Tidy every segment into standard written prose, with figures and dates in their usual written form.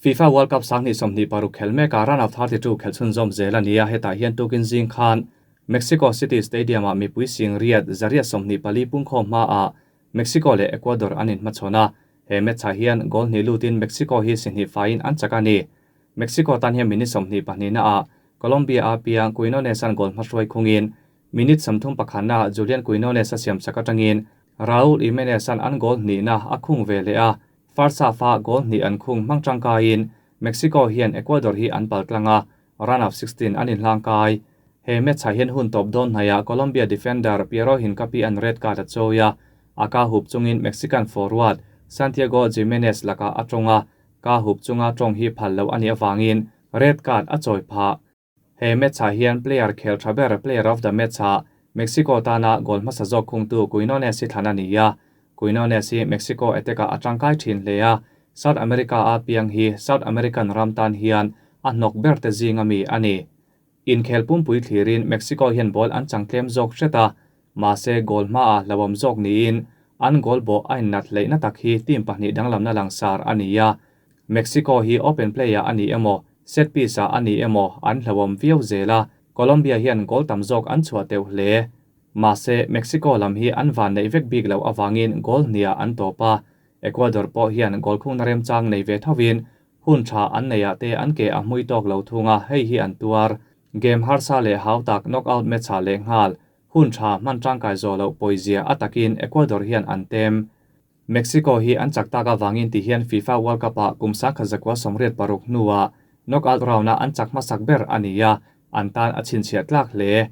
FIFA World Cup 2026 khel mekah round of 32 khelh chhunzawm zel a ni a, hetah hian tukin zing khan Mexico City Stadium-ah mipui sing riat 124 pungkhawm hmaah Mexico leh Ecuador an inhmachhawn a, he match-ah hian goal hnih lutin Mexico hi si hnih faiin an chak a ni. Mexico tan hian minute 22 naah Colombia-a piang Quinones-a'n goal hmahruai khungin minute 31 naah Julian Quinones a siam chak atangin Raul Jimenez-a'n an goal hnihna a khung ve leh a, first half-a goal hnih an khung hmang tangkaiin Mexico hian Ecuador hi an pal tlang a, round of 16 an inhlang kai. He match-ah hian hun tawp dawn hnaiah Colombia defender Piero Hincapi an red card a chawi a, a ka hup chungin Mexican forward Santiago Jimenez laka a tawng a, ka hup chunga tawng hi phal lo ani awangin red card a chawi phah. He match-ah hian player khel tha ber player of the match-ah Mexico tana goal hmasa zawk khungtu Quinones hi thlan a ni a. Quinones hi Mexico attack-ah a tangkai thin hle a, South America a piang hi South American ram tan hian a hnawk ber te zinga mi a ni. Inkhel pumpui thlirin Mexico hian ball an chang tlem zawk hret a, mahse goal hmaah hlauhawm zawk niin an goal bawh a innat hleihna tak hi team pahnih danglamna langsar a ni a. Mexico hi open play-ah a ni emaw, set piece-ah a ni emaw an hlauhawm viau zel a, Colombia hian goal tam zawk an chhuah teuh hle. Mahse Mexico lam hi an van neih vek bik loh awangin goal hniah an tawp a. Ecuador pawh hian goal khungna remchang nei ve thovin hun tha an neiah te an ke a hmui tawk lo thunga hei hi an tuar. Game harsa leh hau tak knockout match-ah leh nghal hun tha hman tangkai zawh loh pawizia a takin Ecuador hian an tem. Mexico hi an chak tak awangin ti hian FIFA World Cup-ah kum 1986 hnuah knockout round-a an chak hmasak ber a ni a, an tan a chhinchhiah tlak hle.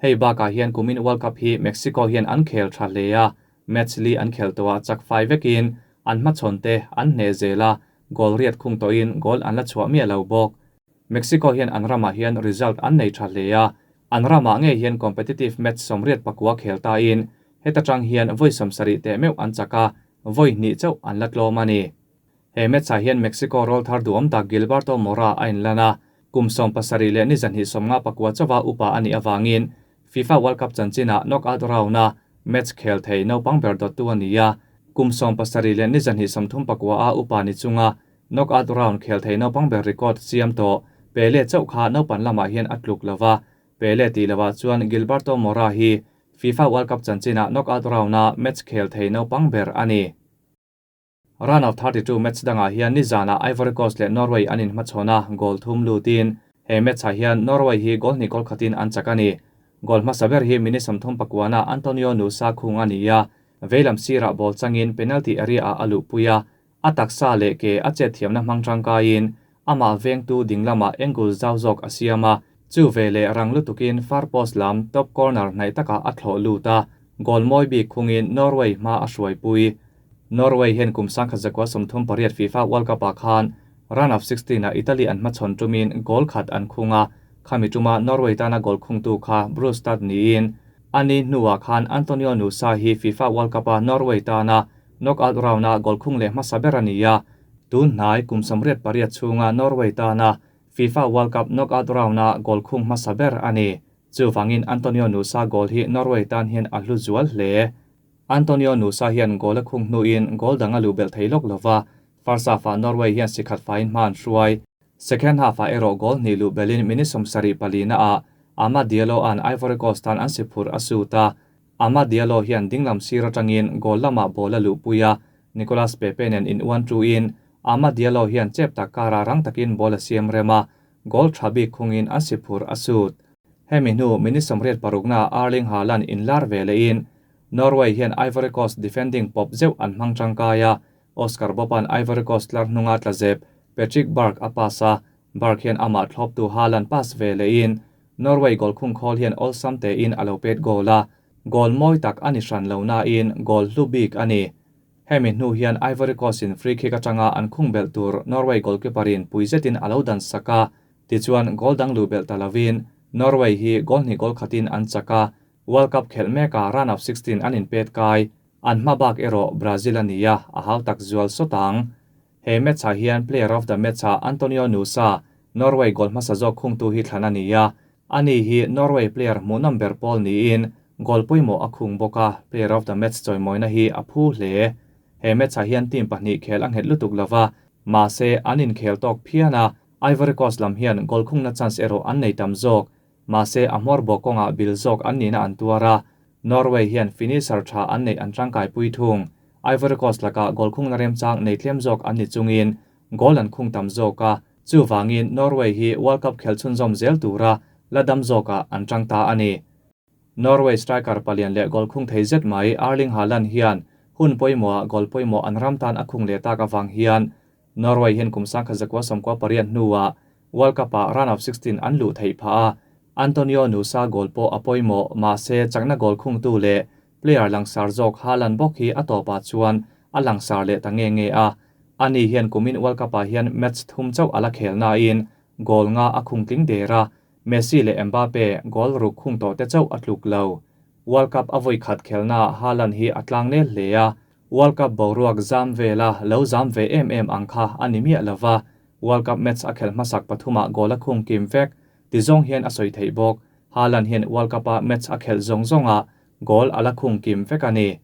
Hei bakah hian kumin World Cup hi Mexico hian an khel tha hle a, match li an khel tawhah chak fai vekin an hmachhawn te an hne zel a, goal riat khung tawhin goal an la chhuah miah lo bawk. Mexico hian an ramah hian result an nei tha hle a, an ramah ngei hian competitive match 84 khel ta in heta tang hian vawi 70 te meuh an chak a, vawi hnih chauh an la tlawm a ni. He match-ah hian Mexico rawlthar duam tak Gilberto Mora a inlan a, kum 70 leh ni 259 chawa upa ani awangin FIFA World Cup chanchinah knockout round-a match khel thei naupang ber dawttu a ni a, kum 70 leh ni 239 a upa ni chunga knockout round khel thei naupang ber record siam tawh Pele chauh kha naupan lamah hian a tluk lova, Pele tih lovah chuan Gilberto Mora hi FIFA World Cup chanchinah knockout round-a match khel thei naupang ber a ni. Round of 32 match dangah hian nizanah Ivory Coast leh Norway an inhmachhawn a, goal thum lutin he match-ah hian Norway hi goal hnih goal khatin an chak a ni. Goal hmasa ber hi minute 39 ah Antonio Nusa khung a ni a, veilam sirah ball changin penalty area-ah a luhpui a, a taksa leh ke a chet thiamna hmang tangkaiin amah vengtu dinglamah angle zau zawk a siam a, chu ve leh rang lutukin far post lam top corner hnaih takah a thlawh lut a, goal mawi bik khungin Norway hma a hruaipui. Norway hian kum 1938 FIFA World Cup-ah khan round of 16 ah Italy an hmachhawn tumin goal khat an khung a, khami tuma Norway tana goal khungtu kha Brustad niin ani hnuah khan Antonio Nusa hi FIFA World Cup-a Norway tana knockout round-a goal khung leh hmasa ber a ni a, tun hnai kum 98 chhunga Norway tana FIFA World Cup knockout round-a goal khung hmasa ber a ni. Chuwangin Antonio Nusa goal hi Norway tan hian a hlu zual hle. Antonio Nusa hian goal a khung hnuin goal dang a luh belh thei lawk lova, first half-ah Norway hian si khat faiin hma an hruai. Second half-ah erawh goal hnih luh belin minute 74 naah Amad Diallo an Ivory Coast tan an si phur a sut a. Amad Diallo hian dinglam sir atangin goal lamah ball a luhpui a, Nicolas Pepe nen in 1-2 in Amad Diallo hian chep tak kara rang takin ball a siam rem a, goal tha bik khungin an si phur a sut. Hemi hnu minute 86 na Erling Haaland in lar ve lehin Norway hian Ivory Coast defending pawp zeuh an hmang tangkai a, Oscar Bob-a'n Ivory Coast tlar hnunga tla zep Patrick Berg a pass a, Berg hian amah thlawptu Haaland pass ve lehin Norway goal khung khawl hian awlsam tein a lo pet goal a, goal mawi tak ani hran lo na in goal hlu bik a ni. Hemi hnu hian Ivory Coast in free kick atanga an khung belh tur Norway goalkeeper-in pui zetin a lo dan sak a, tichuan goal dang luh belh ta lovin Norway hi goal hnih goal khatin an chak a, World Cup khelh mekah round of 16 an inpet kai, an hma bak erawh Brazil a ni a, a hau tak zual sawtang. He match-ah hian player of the match-ah Antonio Nusa, Norway goal hmasa zawk khungtu hi thlan a ni a, ani hi Norway player hmuhnawm ber pawl niin goal pawimawh a khung bawk a, player of the match chawimawina hi a phu hle. He match-ah hian team pahnih khel a nghet lutuk lova. Mahse, an inkhel tawk phian a, Ivory Coast lam hian goal khungna chance erawh an nei tam zawk. Mahse, a hmawr bawk kawngah bil zawk an nihna an tuar a, Norway hian finisher tha an neih an tangkaipui thung. Ivory Coast lakah goal khungna remchang nei tlem zawk an ni chungin goal an khung tam zawk a, chuvangin Norway hi World Cup khel chhunzawm zel tura la dam zawkah an tang ta a ni. Norway striker palian leh goal khung thei zet mai Erling Haaland hian hun pawimawhah goal pawimawh an ram tan a khung leh tak avang hian Norway hian kum 1998 hnuah World Cup-ah round of 16 an luh theih phah a, Antonio Nusa goal pawh a pawimawh, mahse chakna goal khungtu leh player langsar zawk Haaland bawk hi a tawpah chuan a langsar leh ta nge nge a. Ani hian kumin World Cup-ah hian match thum chauh a la khel nain goal nga a khung tling der a, Messi leh Mbappe goal ruk khung tawh te chauh a tluk lo. World Cup a vawi khat khelnaah Haaland hi a tlang nel hle a, World Cup boruak zam vela lo zam ve em em ang kha a ni miah lova, World Cup match a khelh hmasak pathumah goal a khung kim vek ti zawng hian a sawi theih bawk. Haaland hian World Cup-a match a khelh zawng zawngah goal a la khung kim vek a ni.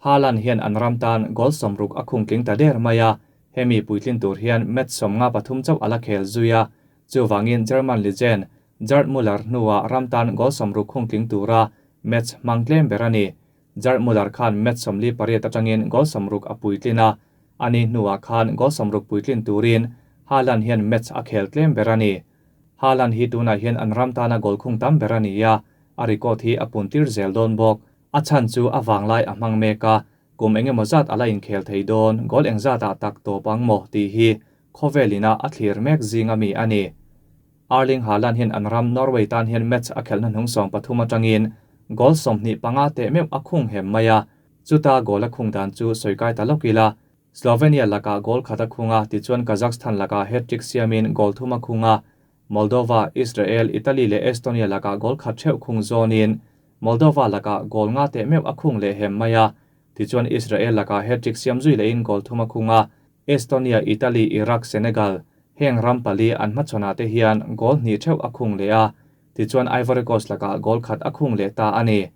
Haaland hian an ram tan goal 60 a khung tling ta der mai a, hemi puitlin tur hian match 53 chauh a la khel zui a, chuvangin German legend Gerd Muller hnuah ram tan goal 60 khung tling tura match hmang tlem ber a ni. Gerd Muller khan match 48 atangin goal 60 a puitlin a, ani hnuah khan goal 60 puitlin turin Haaland hian match a khel tlem ber a ni. Haaland hi tunah hian an ram tana goal khung tam ber a ni a, a record hi a puntir zel dawn bawk. A chan chu a vanglai a hmang mek a, kum engemaw zat ala inkhel thei dawn, goal engzat ah tak tawp ang maw tih hi khawvelina a thlir mek zinga mi a ni. Erling Haaland hian an ram Norway tan hian match a khelhna hnung 13 atangin goal 25 teh meuh a khung hem mai a, chuta goal a khung dan chu sawikai ta lawk ila. Slovenia lakah goal khat a khung a, tichuan Kazakhstan lakah hat-trick siamin goal thum a khung a, Moldova, Israel, Italy leh Estonia lakah goal khat theuh khung zawnin Moldova lakah goal nga teh meuh a khung leh hem mai a, tichuan Israel lakah hat-trick siam zui lehin goal thum a khung a, Estonia, Italy, Iraq, Senegal heng ram pali an hmachhawnah te hian goal hnih theuh a khung leh a, tichuan Ivory Coast lakah goal khat a khung leh ta a ni.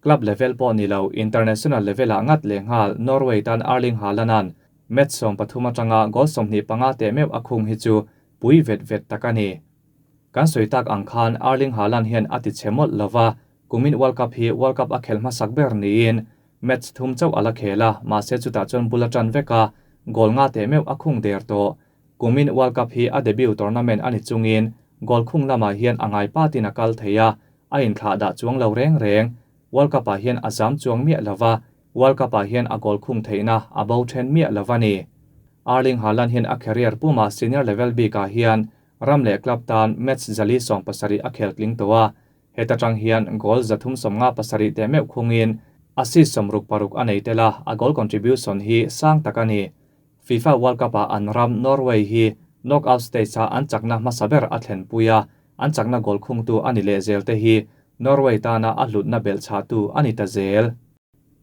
Club level pawh ni lo, international level-ah ngat leh nghal Norway tan Erling Haaland-a'n match 13 atanga goal 25 teh meuh a khung hi chu pui vet vet tak a ni. Kan sawi tak ang khan Erling Haaland hian a ti che mawlh lova, kumin World Cup hi World Cup a khel hmasak ber niin match thum chauh a la khel a, mahse chutah chuan bul a tan vek a, goal nga teh meuh a khung der tawh. Kumin World Cup hi a debut tournament a ni chungin goal khung lamah hian a ngai patin a kal thei a, a inthlah dah chuang lo reng reng. World Cup-ah hian a zam chuang miah lova, World Cup-ah hian a goal khung theihna a bo then miah lova ni. Erling Haaland hian a career puma senior level bikah hian ram leh club tan match 470 a khel tling tawh a, heta tang hian goal 357 te meuh khungin assist 66 a nei tel a, a goal contribution hi sang tak a ni. FIFA World Cup-ah an ram Norway hi knockout stage-a an chakna hmasa ber a thlen pui a, an chakna goal khungtu a ni leh zel te hi Norway tana a hlutna belh chhahtu a ni ta zel.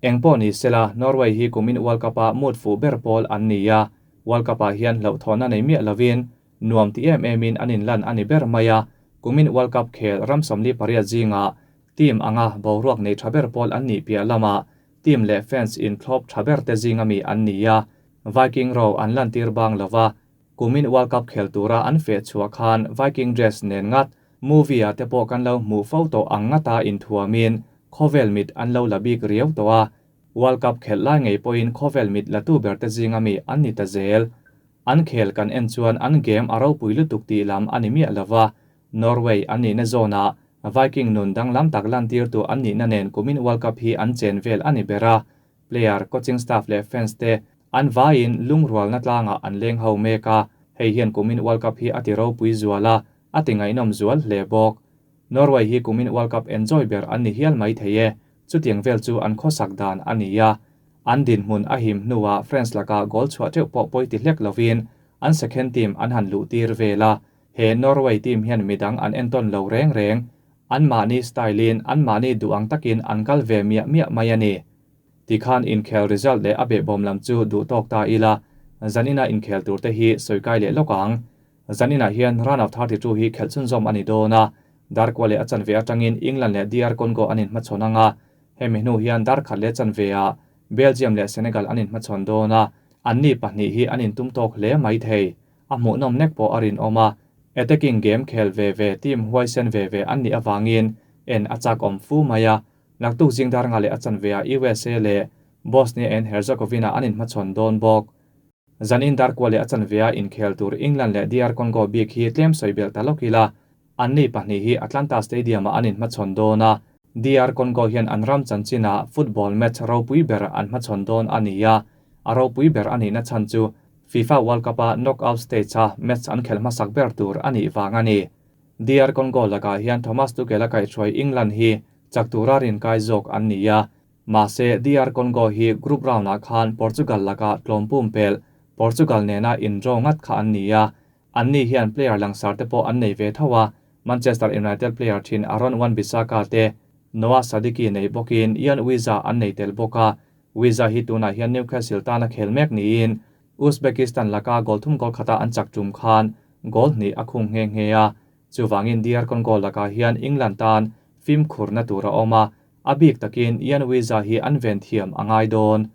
Engpawh ni sela, Norway hi kumin World Cup-a mood fuh ber pawl an ni a, World Cup-ah hian hlauhthawhna nei miah lovin nuam ti em emin an inlan a ni ber mai a, kumin World Cup khel ram 48 zingah team anga boruak nei tha ber pawl an nih piah lamah team leh fans inthlawp tha ber te zinga mi an ni a, Viking ro an lantir bang lova, kumin World Cup khel tura an feh chhuah khan Viking dress nen ngat movie-ah te pawh kan lo hmuh fo tawh ang ngata inthuamin khawvel mit an lo la bik riau tawh a, World Cup khelh lai ngei pawhin khawvel mit latu ber te zinga mi an ni ta zel. An khel kan en chuan an game a ropui lutuk tih lam a ni miah lova, Norway an nihna zawnah Viking nun danglam tak lantir tu an nihna nen kumin World Cup hi an chen vel a ni ber a, player, coaching staff leh fans te an vaiin lungrualna tlangah an leng ho mek a, hei hian kumin World Cup hi a ti ropui zual a, a ti ngaihnawm zual hle bawk. Norway hi kumin World Cup enjoy ber an ni hial mai thei e, chutiang vel chu an khawsak dan a ni a. An dinhmun a him hnuah France lakah goal chhuah teuh pawh pawi ti hlek lovin an second team an han luh tir vel a, he Norway team hian midang an entawn lo reng reng, an mahni style-in an mahni duh ang takin an kal ve miah miah mai a ni. Tikhan inkhel result leh a behbawm lam chu duh tawk ta ila, zanina inkhel tur te hi sawikai leh lawk ang. Zanina hian round of 32 hi khelh chhunzawm a ni dawn a, darkua leh a chanve atangin England leh DR Congo an inhmachhawn ang a, hemi hnu hian dar khat leh chanve ah Belgium leh Senegal an inhmachhawn dawn a, Anni pahnih hi an intum tawk hle mai thei. A hmuhnawm nek pawh a rinawm a, attacking game khel ve ve team huaisen ve ve an nih avangin en a chakawm fu mai a. Naktuk zing dar nga leh a chanve ah USA leh Bosnia and Herzegovina an inhmachhawn dawn bawk. Zanin dar kua leh a chanve ah inkhel tur England leh DR Congo bik hi tlem sawi belh ta lawk ila, anni pahnih hi Atlanta Stadium ah an inhmachhawn dawn a, DR Congo hian an ram chanchinah football match ropui ber an hmachhawn dawn a ni a, a ropui ber a nihna chhan chu FIFA World Cup-a knockout stage-a match an khelh hmasak ber tur a nih vang a ni. DR Congo lakah hian Thomas Tuchel-a kaihhruai England hi chak tura rinkai zawk an ni a, mahse DR Congo hi group round-ah khan Portugal lakah tlawm pumpelh Portugal nena in-draw ngat kha an ni a, Anni hian player langsar te pawh an nei ve tho a, Manchester United player thin Aaron Wan-Bissaka te, Noah Sadiki nei bawkin Yoane Wissa an nei tel bawk a, Wissa hi tunah hian Newcastle tan a khel mek niin Uzbekistan laka goal thum goal khata an chak tum khan goal hnih a khung nghe nghe a, chuvangin DR Congo lakah hian England tan fimkhurna tur a awm a, a bik takin Yoane Wissa hi an ven thiam a ngai dawn.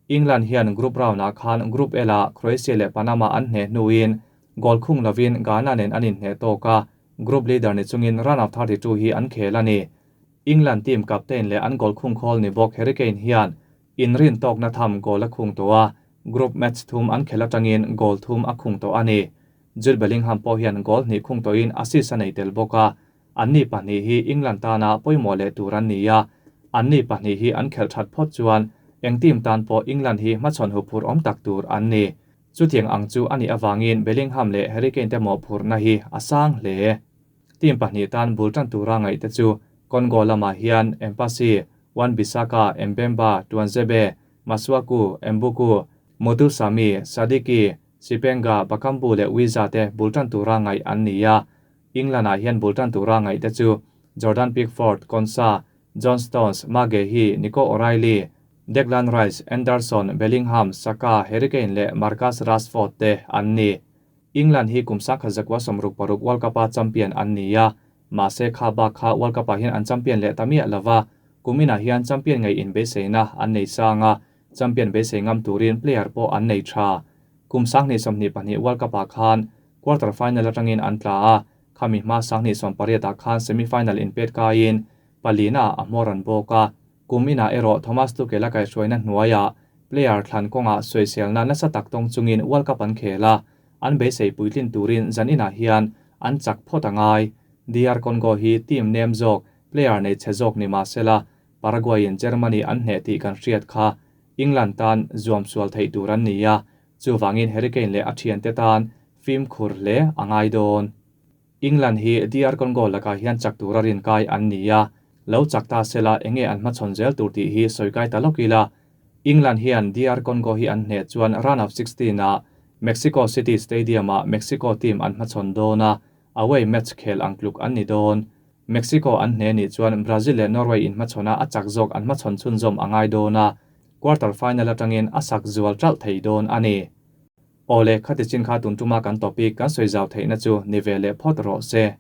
England hian group round-ah khan Group L-ah Croatia leh Panama an hneh hnuin goal khung lovin Ghana nen an inhneh tawk a, group leader ni chungin round of 32 hi an khel a ni. England team captain leh an goal khung khawl ni bawk Harry Kane hian inrin tawkna tham goal a khung tawh a, group match thum an khelh atangin goal thum a khung tawh a ni. Jude Bellingham pawh hian goal hnih khung tawhin assist a nei tel bawk a, Anni pahnih hi England tana pawimawh leh tur an ni a, anni pahnih hi an khelh that phawt chuan eng team tan pawh England hi hmachhawn huphurh awm tak tur an ni. Chutiang ang chu a nih avangin Bellingham leh Harry Kane te mawhphurhna hi a sang hle. Team pahnih tan bul tan tura ngaih te chu Congo lamah hian Mpasi, Wan-Bissaka, Mbemba, Tuanzebe, Masuaku, Mbuku, Mutusami, Sadiki, Cipenga, Bakambu leh Wiza te bul tan tura ngaih an ni a. England-ah hian bul tan tura ngaihte chu Jordan Pickford, Konsa, John Stones, Maguehi, Nico O'Reilly, Declan Rice, Anderson, Bellingham, Saka, Harry Kane leh Marcus Rashford te an ni. England hi kum 1960 World Cup-a champion an ni a, mahse kha bak kha World Cup-ah hian an champion leh ta miah lova, kum inah hian champion ngei inbeiseina an nei sang a, champion beisei ngam turin player pawh an nei tha. Kum 2022 World Cup-ah khan Quarter final atangin an tla a, khami hma 2018 ah khan semi final inpet kaiin palina ah a hmawr an bawk a. Kum inah erawh Thomas Tuchel a kaihhruaina hnuaiah player thlan kawngah sawiselna nasa tak tawng chungin World Cup an khel a, an beisei puitlin turin zan inah hian an chak phawt a ngai. DR Congo hi team nem zawk, player nei chhe zawk ni mah sela Paraguay in Germany an hneh tih kan hriat kha England tan zuam sual theih tur an ni a, Chuvangin Harry Kane leh a thiante tan fimkhur hle a ngai dawn. England hi DR Congo lakah hian chak tura rinkai an ni a, lo chak ta sela enge an hmachhawn zel tur tih hi sawi kai ta lawk ila. England hian DR Congo hi an hneh chuan round of 16 ah Mexico City Stadium ah Mexico team an hmachhawn dawn a, away match khel ang tluk an ni dawn. Mexico an hneh nih chuan Brazil leh Norway inhmachhawn a a chak zawk an hmachhawn chhunzawm a ngai dawn a, Quarter final atangin a sak zual ṭalh thei dawn a ni. Awle, khati chin kha tun tuma kan topic kan sawi zau theihna chu ni ve leh phawt rawh se.